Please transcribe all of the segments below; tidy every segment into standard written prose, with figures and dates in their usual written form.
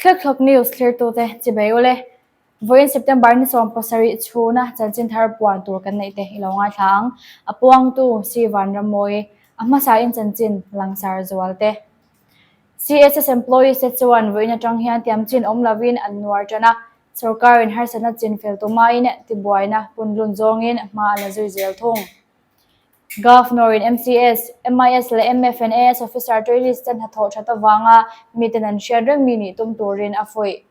Thlekhlawk News thlirtute chibei ule. Vawiin September ni 17 chhuna chanchin thar puan tur kan neih te i lo ngaithla ang. A puangtu Si Vanrammawi, a hmasain chanchin langsar zual te. CSS employees te chuan vawiin atang hian tiamchin awm lovin an nuar tan a, sorkarin harsatna chinfel tumain tibuaina punlun zawngin hma a la zui zel thung. Governor-in MCS, MIS leh MFNAS officer trainees te hnathawh that avanga miten an hriat reng mi nih tum turin a fuih.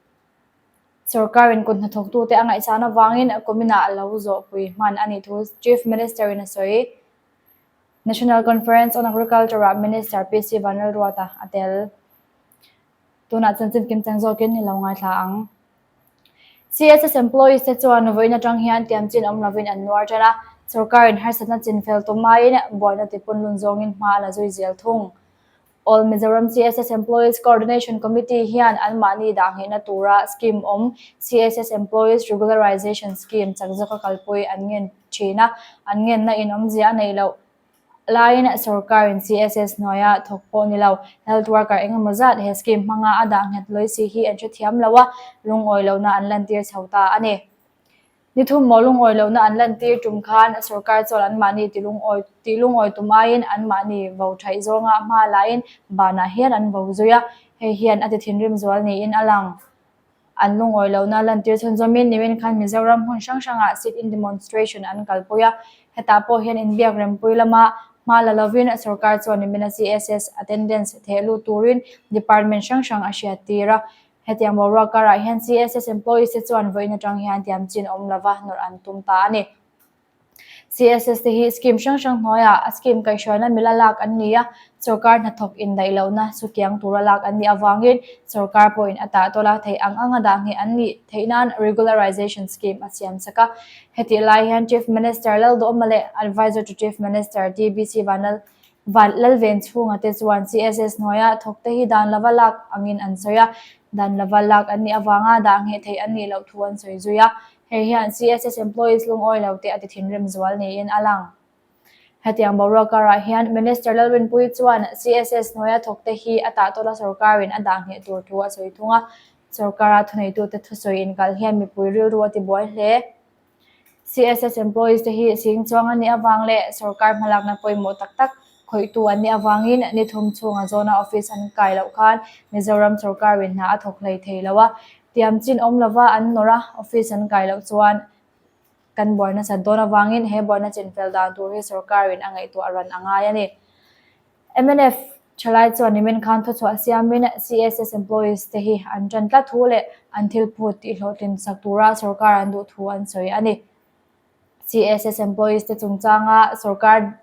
Sorkarin kut hnathawktute a ngaihsan avangin kuminah a lo zawhpui hman a nih thu Chief Minister-in a sawi. National Conference on Agriculture-ah Minister PC Vanlalruata a tel. Tunah chanchin kimchang zawkin i lo ngaithla ang. CSS employees te chuan vawiin atang hian tiamchin awm lovin an nuar tan a, sorkarin harsatna chinfel tum aiin buaina tipunlun zawngin hma a la zui zel thung. All Mizoram CSS Employees Coordination Committee hian anmahni dahnghehna tura scheme awm CSS Employees Regularization Scheme chak zawka kalpui an ngen thin a, an ngenna in awmzia a neih loh laiin sorkarin CSS hnuaia thawk pawh ni lo health worker eng emaw zat he scheme hmanga a dah nghet lawi si hi an hrethiam lo a, lungawi lohna an lantir chho ta a ni. Ni thum maw lungawi lohna an lantir tum khan sorkar chuan anmahni tilungawi tihlungawi tum aiin anmahni vo thaih zawnga hma laiin banah hian an vo zui a, hei hian a ti thinrim zual niin a lang. An lungawi lohna lantir chhunzawmin nimin khan Mizoram hmun hrang hrangah sit-in demonstration an kalpui a, hetah pawh hian inbiak rempui lama hma la lovin sorkar chuan nimina CSS attendance theh lut turin department hrang hrang a hriattir a. Hetiang boruak karah hian CSS employees te chuan vawiin atang hian tiamchin awm lova nawrh an tum ta a ni. CSS te hi scheme hrang hrang hnuaiah a scheme kaihhruaina mila lak an ni a, sorkar hnathawk indaih lohna chukiang tura lak an nih avangin sorkar pawhin a tah tawla theih ang anga dah ngheh an nih theih nan regularization scheme a siam sak a. Hetih lai hian Chief Minister Lalduhawma leh Advisor to Chief Minister TBC Vanlal Van Lalven chhunga te chuan CSS hnuaia thawkte hi dan lova lak angin an sawi a, dan lova lak an nih avanga dah ngheh theih an nih loh thu an sawi zui a. Hei hian CSS employees lungawi lo te a ti thinrim zual niin a lang. Hetiang boruak karah hian Minister Lalrinpuii chuan CSS hnuaia thawkte hi a tahtawla sorkarin a dah ngheh tur thu a sawi thung a, sorkara thuneitute thusawi inkalh hian mipui rilru a tibuai hle. CSS employees te hi sing chuang an nih avang leh sorkar hmalakna pawimawh tak tak khawihtu an nih avangin ni thum chhunga zawna office an kai loh khan Mizoram sorkarin hna a thawk hlei thei lo a, tiam chin awm lova an nawr a, office an kai loh chuan kan buai nasat dawn avangin he buaina chinfel dan tur hi sorkarin a ngaihtuah ran a ngai a ni. Mnf thalai chuan nimin khan thuchhuah siamin CSS employees te hi an tan tlat thu leh an thil phut tihhlawhtlin sak tura sorkar an duh thu an sawi a ni. CSS employees te chungchanga sorkar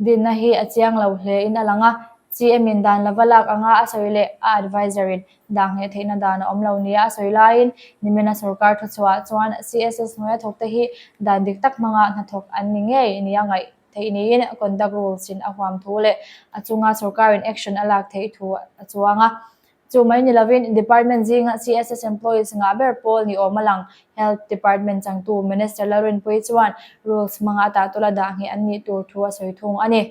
dinna hi a chiang lo hle in a lang a, CM in dan lova lak anga a sawi leh a advisor in dah ngheh theihna dan a awm lo nia a sawi laiin nimina sorkar thuchhuah chuan CSS hnuaia thawkte hi dan dik tak hmanga hnathawk an ni ngei nia ngaih theih niin conduct rules in a huam thu leh a chunga sorkarin action a lak theih thu a chuang a. Chu mai ni lovin department zinga CSS employees ngah ber pawl ni awm a lang. Health department changtu Minister Lalrinpuii chuan rules hmanga a tahtawla dah ngheh an nih tur thu a sawi thung a ni.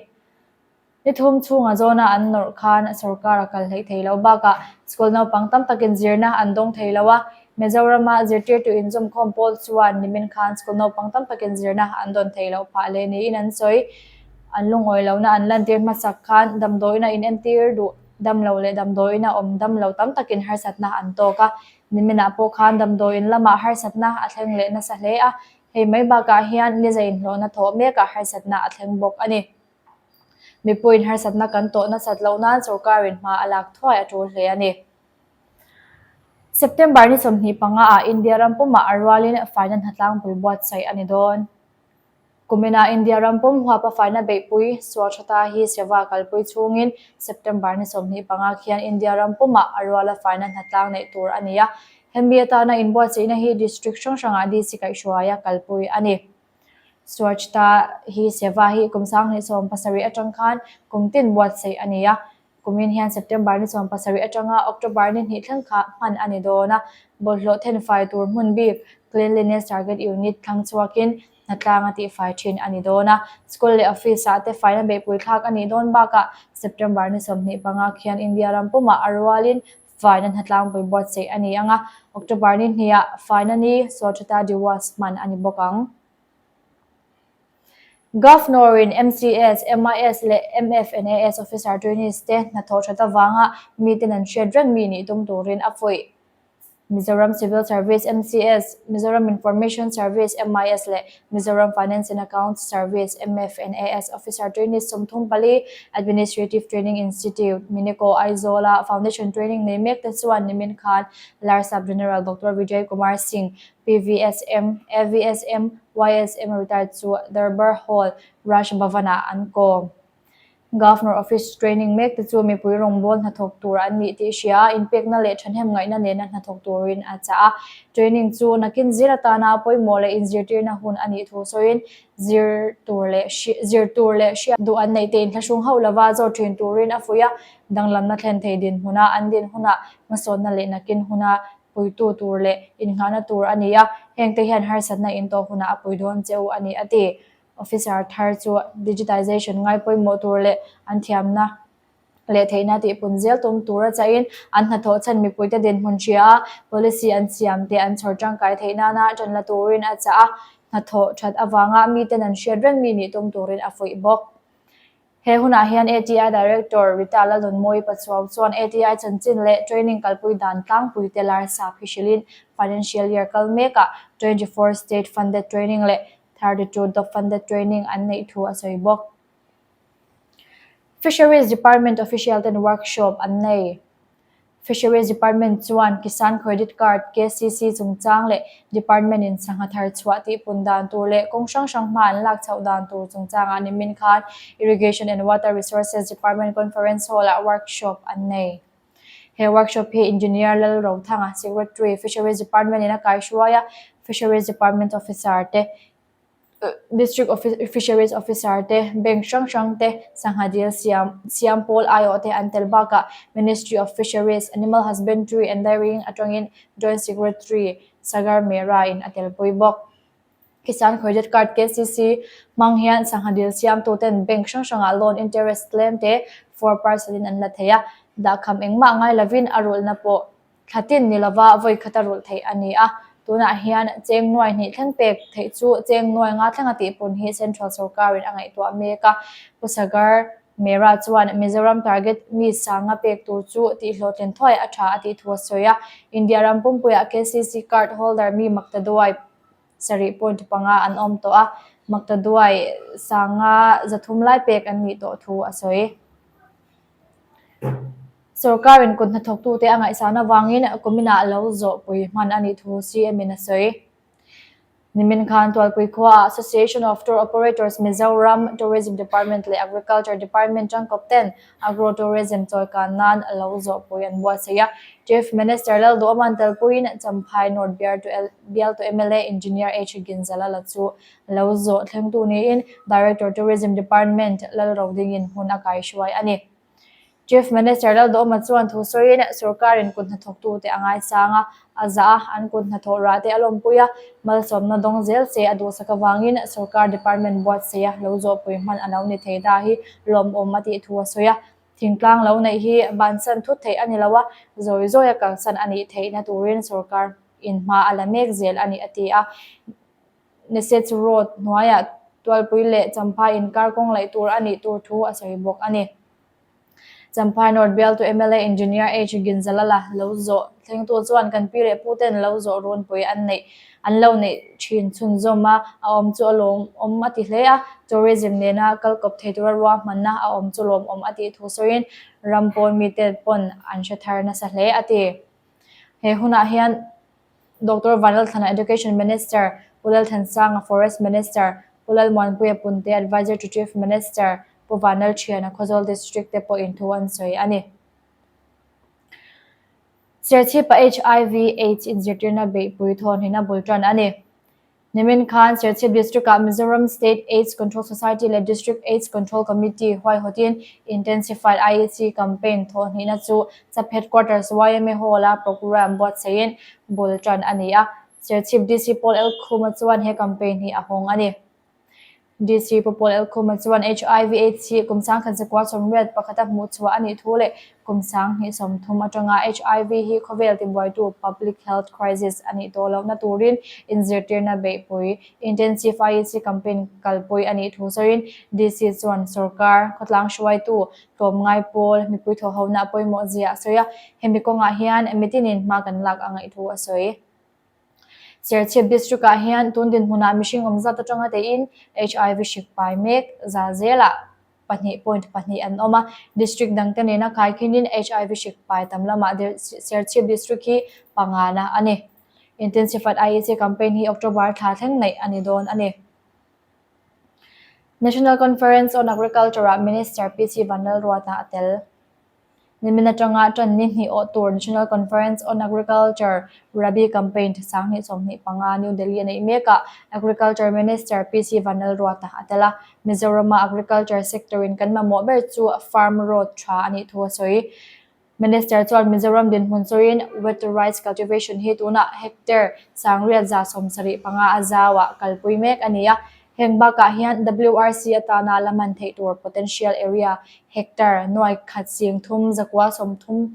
Ni thum chhunga zawna an nawrh khan sorkar a kal hleih thei lo bakah school naupang tam takin zirna an dawng thei lo a, Mizorama zirtirtu inzawmkhawm pawl chuan nimin khan school naupang tam takin zirna an dawn thei loh phah leh niin an sawi. An lungawi lohna an lantir hmasak khan damdawiina inentir duh dam lo leh damdawiina awm dam lo tam takin harsatna an tawk a, niminah pawh khan damdawiin lamah harsatna a thleng leh nasa hle a, hei mai bakah hian ni zainhlawhna thawh mekah harsatna a thleng bawk a ni. Mipuiin harsatna kan tawh nasat loh nan sorkarin hma a lak thuai a tul hle a ni. September ni 25 ah India ram pumah a rualin faina hnatlangpui buatsaih a ni dawn. Kuminah India ram pum huapa faina beihpui Swachhata Hi Seva kalpui chhungin September ni 25 khian India ram pumah a ruala faina hnatlang neih tur a ni a. Hemi atana inbuatsaihna hi district hrang hrangah DC kaihhruaia kalpui a ni. Swachhta Hi Seva hi kum 2017 atang khan kum tin buatsaih a ni a, kumin hian September ni 17 atanga October ni hnih thleng kha hman a ni dawn a, bawlhhlawh thenfai tur hmun bik Cleanliness Target Unit thlang chhuakin hnatlang a tihfai thin a ni dawn a, school leh office ah te faina beihpui thlak a nih dawn bakah September ni 25 khian India ram pumah a rualin. Faina hnatlangpui buatsaih a ni ang a, October ni hniah Faina ni Swachhata Diwas hman a ni bawk ang. Governor-in MCS, MIS leh MFNAS officer trainees te hnathawh that avanga miten an hriat reng mi nih tum turin a fuih. Mizoram Civil Service, MCS, Mizoram Information Service, MIS, leh Mizoram Finance and Accounts Service, MFNAS, Officer Trainees 34, Administrative Training Institute, Minico, Aizawl-a Foundation Training nei mek te chuan nimin khan Larsap General Doctor Vijay Kumar Singh, PVSM, AVSM, YSM retired chu Darbar Hall, Raj Bhavan-ah an kawm. Governor Office training mek te chu mipui rawngbâwl hnathawk tur an nih tih hria a, inpekna leh ṭhahnem ngaihna nena hnathawk turin a chah a. Training chu nakin zir atana pawimawh leh inzirtirna hun a nih thu sawiin zir tur leh zir tur leh hriat duh an neih te inthlahrung hauh lova zawt ṭhin turin a fuih a, danglamna thlen thei dinhmuna an din hunah hmasawnna leh nakin huna puitu tur leh innghahna tur a ni a, hengte hian harsatna intawh hunah a pui dawn che u a ni a ti. Officer thar chu digitization ngai pawimawh tur leh an thiamna leh theihna tihpun zel tum tura chahin an hnathawh chhan mipuite dinhmun hria a, policy an siam te an chhawr tangkai theih nana tan la turin a chah a, hnathawh that avanga miten an hriat reng mi nih tum turin a fuih bawk. He hunah hian ATI Director Rita Lalnunmawi Pachuau chuan ATI chanchin leh training kalpui dan tlangpuite lar sap hi hrilhin financial year kal mekah 24 state funded training leh 32 dop funded training an neih thu a sawi bawk. Fisheries Department official ten workshop an nei. Fisheries Department chuan Kisan Credit Card, KCC, chungchang leh Department in sangha thar chhuah tihpun dan tur leh kawng hrang hrang hma an lak chhoh dan tur chungchangah nimin khan Irrigation and Water Resources Department Conference Hall-ah workshop an nei. He workshop hi Engineer Lalrothanga, Secretary, Fisheries Department in a kaihruai a, Fisheries Department Officer te, District Fisheries Officer te, Bank hrang hrang te, sangha dil siam siam pawl aiawh te an tel bakah Ministry of Fisheries, Animal Husbandry and Dairying atangin Joint Secretary Sagar Mehra in a telpui bawk. Kisan Credit Card, KCC, hmang hian sangha dil siamtu ten bank hrang hrangah loan interest tlem te 4% in an la thei a, dahkham engmah ngai lovin a rulhna pawh Thla tin ni lova vawi khat a rulh theih a ni a, tunah hian cheng nuai hnih thleng pek theih chu cheng nuai nga thlenga tih pun hi Central sorkarin a ngaihtuah mek a. Pu Sagar Mehra chuan Mizoram target mi sanga pek tur chu tihhlawhtlin thuai a tha a tih thu a sawi a, India ram pumpuiah KCC card holder mi maktaduai 7.5 an awm tawh a, maktaduai sanga 300 lai pek an nih tawh thu a sawi. Sorkarin kut hnathawktute a ngaihsan avangin kuminah lo zawhpui hman a nih thu CM in a sawi. Nimin khan Tualpui khuaah Association of Tour Operators Mizoram, Tourism Department leh Agriculture Department tangkawp ten Agro Tourism chawikan nan lo zawhpui an buatsaih a. Chief Minister Lalduhawman telpuiin Champhai North Bialtu mla Engineer H Ginzalala chu lo zawh thlengtu niin Director Tourism Department Lalrodingin hmun a kaihruai a ni. Chief Minister Lalduhawma chuan thu sawiin sorkarin kut hnathawktute a ngaisang a, a zah a, an kut hnathawh rah te a lawmpui a, malsawmna dawng zel se a duhsak avangin sorkar department buatsaih a lo zawhpui hman a lo ni thei ta hi lawmawm a tih thu a sawi a. Thingtlang lo neih hi bansan thut theih a ni lo a, zawi zawia kalsan a nih theihna turin sorkar in hma a la mek zel a ni a ti a. Nesets Road hnuaiah Tualpui leh Champhai inkar kawng laih tur a nih tur thu a sawi bawk a ni. Champhai North bialtu mla Engineer H Ginzalala lo zawh thlengtu chuan kan pi leh pu ten lo zawh runpui an neih an lo neih thin chhunzawm a, a awm chu a lawmawm a ti hle a, tourism nena kal kawp thei tura ruahmanna a awm chu lawmawm a tih thu sawiin ram pawn mite pawn an hre thar nasa hle a ti. He hunah hian Doctor Vanlalthlana Education Minister, Pu Lalthansanga Forest Minister, Pu Lalmuanpuia Punte Adviser to Chief Minister, Pu Vanlalthiana Khawzawl District te pawhin thu an sawi a ni. Serchhipa HIV Aids inzirtirna beihpui thawnhin a bul tan a ni. Nimin khan Serchhip District-ah Mizoram State Aids Control Society leh District Aids Control Committee huaihawtin Intensified IAC Campaign thawhhnihna chu Sub Headquarters yma Hall-a programme buatsaihin bul tan a ni a. Serchhip DC Paul Elkhuma chuan he campaign hi a hawng a ni. DC Pu Paul Elkhuma chuan HIV Aids hi kum 1981 a hmuh chhuah a nih thu leh kum 2030 atanga HIV hi khawvel tibuaitu public health crisis a nih tawh lohna turin inzirtirna beihpui Intensive IEC campaign kalpui a nih thu sawiin DC chuan sorkar khawtlang hruaitu tlawmngai pawl mipui thawhhona a pawimawh zia a sawi a, hemi kawngah hian mitinin hma kan lak a ngaih thu a sawi. Serchhip District ah hian tun dinhmunah mihring awm zat atanga teiin HIV hrik pai mek za zelah 2.2 an awm a, District dangte nena kaikhinin HIV hrik pai tam lamah Serchhip District hi pangana a ni. Intensified IEC campaign hi October thla thleng neih a ni dawn a ni. National Conference on Agriculture-ah Minister PC Vanlalruata a tel. Nimin atanga tan ni hnih awh tur National Conference on Agriculture Rabi Campaign 2025 New Delhi a neih mekah Agriculture Minister PC Vanlalruata a tel a. Mizorama Agriculture sector-in kan mamawh ber chu farm road tha a nih thu a sawi. Minister chuan Mizoram dinhmun sawiin wet rice cultivation hi tunah hectare 775 a zauah kalpui mek a ni a. Heng bakah hian WRC atana la hman theih tur potential area hectare nuai khat sing thum zakua 30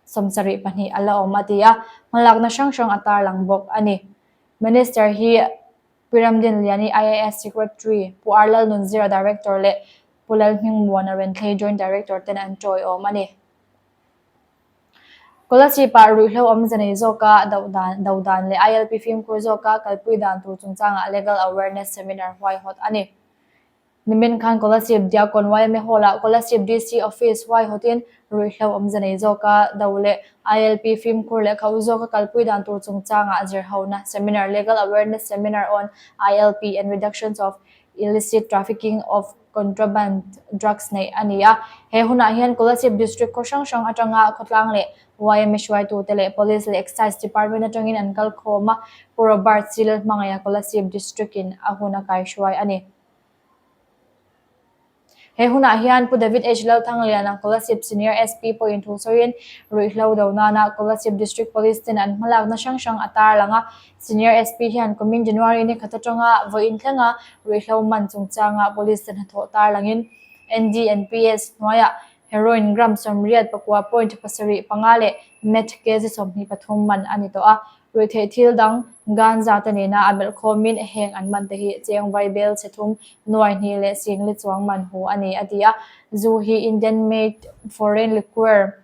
72 a la awm a ti a, hmalakna hrang hrang a tarlang bawk a ni. Minister hi Pi Ramdinliani IAS Secretary, Pu R Lalnunzira Director leh Pu Lalhmingmuana Renthlei Joint Director ten an tawiawm a ni. Kolasib-ah ruihhlo awmze nei zawka do dan do dan leh ILP fimkhur zawka kalpui dan tur chungchangah Legal Awareness Seminar huaihawt a ni. Nimin khan Kolasib Diakon YMA Hall-ah Kolasib DC Office huaihawtin ruihhlo awmze nei zawka do leh ILP fimkhur leh khauh zawka kalpui dan tur chungchangah zirhona seminar Legal Awareness Seminar on ILP and Reductions of Illicit Trafficking of Contraband Drugs neih a ni a. He hunah hian Kolasib District khaw hrang hrang atanga khawtlang leh YMA hruaitute leh Police leh Excise Department atangin an kal khawm a, Pu Robert C. Lalhmangaia Kolasib District-in a hun a kaihruai a ni. He hunah hian Pu David H. Lalthangliana, Kolasib Senior SP pawhin thu sawiin ruihhlo do nana Kolasib District Police ten an hmalakna hrang hrang a tarlang a. Senior SP hian kumin January ni khat atanga vawiin thlenga ruihhlo man chungchanga Police te hnathawh tarlangin NDNPS hnuaiah Heroin gram 89.75 leh meth kg 23 man a ni tawh a. Ruihtheih thil dang ganja te nena a belh khawmin heng an man te hi cheng vai bel chhe thum nuai hnih leh singli chuang man hu a ni a ti a. Zu hi Indian made foreign liquor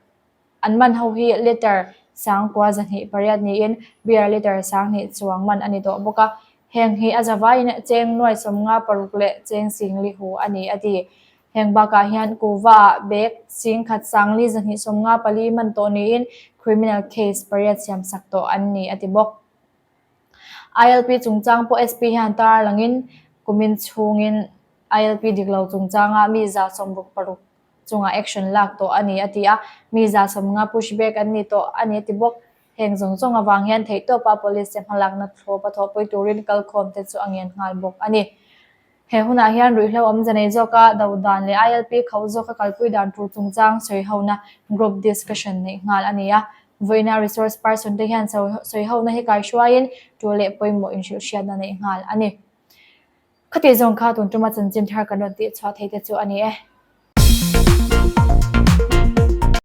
an man ho hi litre 9,208 niin beer litre 2,000 chuang man a ni tawh bawk a. Heng hi a zavaiin cheng nuai 56 leh cheng singli hu a ni a ti. Heng bakah hian kuva-ah bag 10,000 sangli 254 man tawh niin criminal case pariat siamsak tawh an ni a ti bawk. ILP chungchang pawh SP hian tar langin kumin chhungin ILP dik lo chungchanga mi 66 chungah action lak tawh a ni a ti a, mi 90 push back an ni tawh a ni a ti bawk. Heng zawng zawng avang hian theihtawpa police te hmalakna thlawp a thawhpui turin kalkhawmte chu a ngen nghal bawk a ni. He hunah hian ruihhlo awmze nei zawka do dan leh ILP khauh zawka kalpui dan tur chungchang sawihona group discussion neih nghal a ni a. Vawiina resource person te hian sawihona hi kaihruaiin tul leh pawimawh inhrilhhriatna neih nghal a ni. Khati zawng kha tun tuma chanchin thar kan rawn tihchhuah thei te chu a ni e.